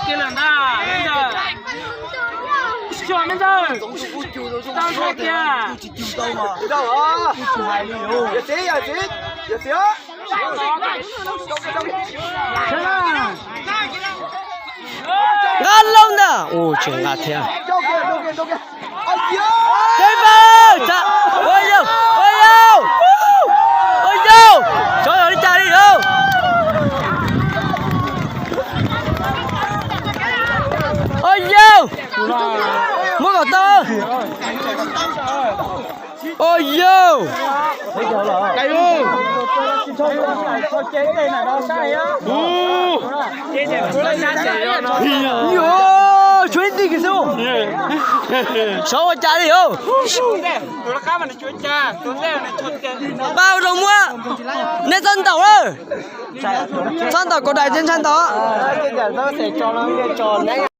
Kiag lawm ntag, me ntxawg. Xyuas me ntxawg. Tau ntshai kiag. Nqa loo ntag. Ua tseem nqa thiab. Ua yau, ua yau, ua yau, xyov yog li cas li yau. Ua yau, muab kom tau. Ua yau. Tshuav ib tij kiag xwb. Xyov ua cas li os. Pab zoo muab. Neb txhob ntaus lawm. Txhob ntaus kaus daim tsev ntshai ntaus.